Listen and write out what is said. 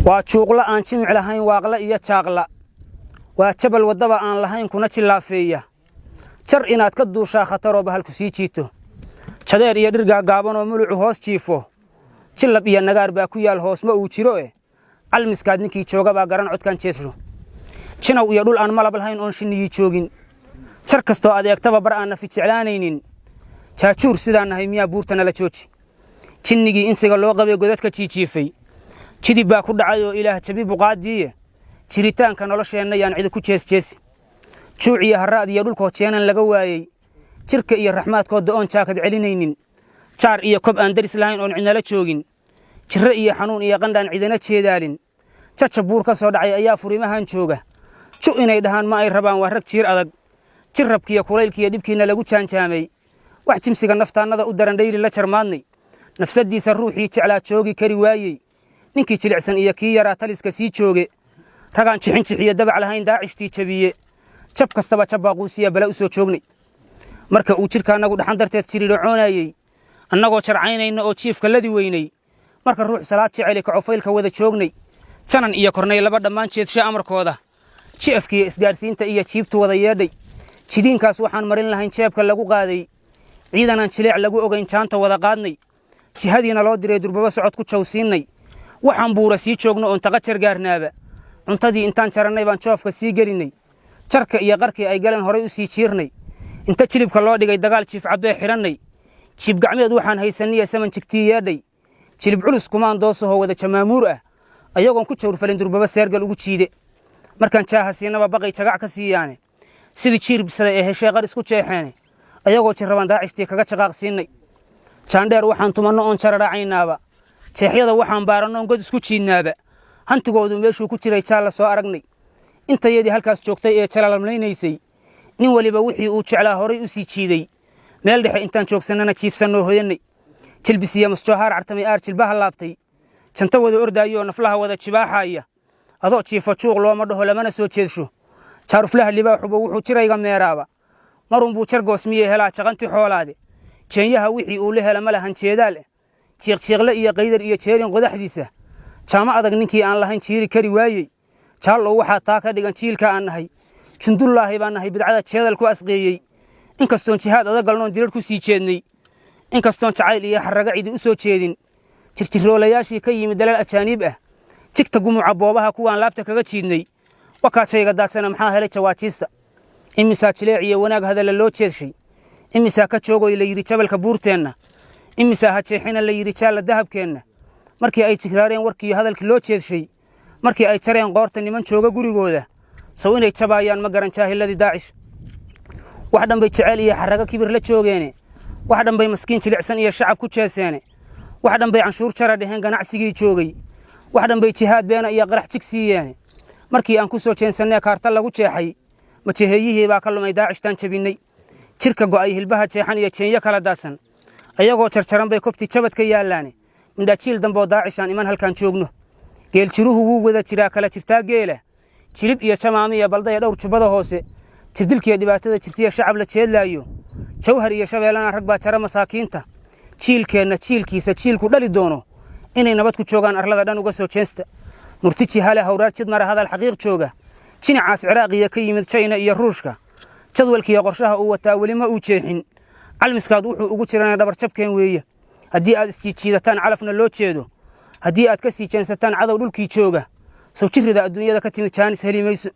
Waa juuqla aan jimic lahayn, waaqla iyo jaaqla. Waa jabal waddaba aan lahayn kuna jillaafeeya. Jar inaad ka duushaa khataroo bahalku sii jiito. Jadeer iyo dhir gaagaaban oo mulucu hoos jiifo, jillab iyo nagaar baa ku yaal, hoosma uu jiro. Calmiskaad ninkii jooga baa garan codkan jeesho. Jinow iyo dhul aan malab lahayn oon shinniyii joogin, jar kastoo adeegtaba bar aan nafi jeclaanaynin. Jaajuur sidaan nahay miyaa buurta nala jooji? Jinnigii insiga loo qabay godadka jiijiifay, jidib baa ku dhacay oo Ilaah jabi buqaadiiye. Jiritaanka nolosheenna yaan cidi ku jeesjeesi. Juuc iyo harraad iyo dhulkoo jeenan laga waayey, jirka iyo raxmaadkooda oon jaakad celinaynin, jaar iyo kob aan daris lahayn oon cidnala joogin, jirro iyo xanuun iyo qandhaan cidina jeedaalin, jaja buur ka soo dhacay ayaa furimahan jooga. Ju inay dhahaan ma ay rabaan, waa rag jiir adag. Jirrabkiiyo kulaylkiiyo dhibkiinna lagu jaanjaamay, wax jimsiga naftaannada u daran dhayli la jarmaadnay. Nafsaddiisa ruuxii jeclaa joogi kari waayey, ninkii jilicsan iyo kii yaraa taliska sii jooge. Ragaan jixinjixiyo dabac lahayn Daacishtii jabiye, jab kastaba jabbaa quusiya bala u soo joognay. Marka uu jidhka annagu dhaxan darteed jiridhacoonayey, annagoo jarcaynayna oo jiifka ladi weynay, marka ruux salaad jeceli kacofaylka wada joognay, janan iyo kornay laba dhammaan jeedshe amarkooda, ji'afkiiyo isgaadhsiinta iyo jiibtu wada yeedhay, jidiinkaas waxaan marin lahayn jeebka lagu qaaday, ciidanaan jileec lagu ogayn jaanta wada qaadnay, jihadiina loo diray durbaba socod ku jawsiinnay, waxaan buura sii joogno oon taqa jargaarnaaba, cuntadii intaan jarannay baan joofka sii gelinnay, jarka iyo qarkii ay galeen horay u sii jiirnay, inta jilibka loo dhigay dagaal jiif cabbee xidhannay, jiib gacmeed waxaan haysanniya saman jigtii yeedhay, jilib culus kumaan doosahoo wada jamaamuur ah, ayagoon ku jawrfalin durbaba seergal ugu jiide. Markaan jaaha siinaba baqay jagac ka siiyaane, sidii jiir bisada ee heshee qar isku jeexeene, ayagoo jirrabaan Daacishtii kaga jaqaaq siinay. Jaandheer waxaan tumanno oon jararhacaynaaba, jeexyada waxaan baaranno oon god isku jiidnaaba, hantigoodu meeshuu ku jiray jaalla soo aragnay. Intayadii halkaas joogtay ee jalalamlaynaysay, nin weliba wixii uu jeclaa horay u sii jiiday. Meel dhexe intaan joogsannana jiifsannoo hoyannay. Jilbisiya masjoohaar cartamay aar jilbaha laabtay, janto wada ordaayo oo naflaha wada jibaaxaaya. Adoo jiifa juuq looma dhaho, lamana soo jeedsho. Jaaruflaha libaaxuba wuxuu jirayga meeraaba, marunbuu jar goosmiyey helaa jaqanti xoolaade. Jeenyaha wixii uu la hela ma lahan jeedaal, jiiqjiiqle iyo qaydar iyo jeerin qodaxdiisa. Jaamo adag ninkii aan lahayn jiiri kari waayey. Jaallow waxaa taa ka dhigan jiilka aan nahay, jundullaahi baan nahay bidcada jeedal ku asqeeyey. Inkastoon jihaad adag galnoon dirar ku sii jeednay, inkastoon jacayl iyo xarraga cidi u soo jeedin, jirjiroolayaashii ka yimid dalal ajaaniib ah, jigta gumuca boobaha kuwaan laabta kaga jiidnay, wakaajayga daadsana maxaa helay jawaajiista? Imisaa jileec iyo wanaag hadalla loo jeedshay? Imisaa ka joogoy la yidhi jabalka buurteenna? Imisaa ha jeexina la yidhi jaalla dahabkeenna? Markii ay jigraareen warkiiyo hadalkii loo jeedshay, markii ay jareen qoorta niman jooga gurigooda, sow inay jabaayaan ma garan jaahiladii Daacish? Wax dhanbay jecel iyo xarrago kibir la joogeene, wax dhanbay maskiin jilicsan iyo shacab ku jeeseene, wax dhanbay canshuur jara dheheen ganacsigii joogay, wax dhanbay jihaad beena iyo qarax jig siiyeene. Markii aan ku soo jeensannee kaarta lagu jeexay, majeheeyihii baa ka lumay Daacishtaan jabinnay. Jirka go'ay, hilbaha jeexan iyo jeenyo kala daadsan, ayagoo jarjaran bay kobtii jabad ka yaallaane. Mindhajiil damboo Daacishaan iman halkaan joogno. Geeljiruhu wuu wada jiraa, kala jirtaa geela, jilib iyo jamaami iyo baldaya dhowr jubbada hoose, jirdilkiiyo dhibaatada jirtiya shacab la jeedlaayo, Jawhar iyo Shabeellana rag baa jara masaakiinta. Jiilkeenna jiilkiisa jiilku dhali doono inay nabad ku joogaan arlada dhan uga soo jeensta. Murtiji hale hawraar jid mara hadal xaqiiq jooga, jinacaas Ciraaqiya ka yimid, Jayna iyo Ruushka, jadwalkiiyo qorshaha uu wataa weli ma uu jeexin. Calmiskaad wuxuu ugu jirana dhabarjabkeen weeye. Haddii aad isjiijiidataan calafna loo jeedo, haddii aad ka sii jeensataan cadow dhulkii jooga, sow jirrida adduunyada ka timid jaanis heli mayso.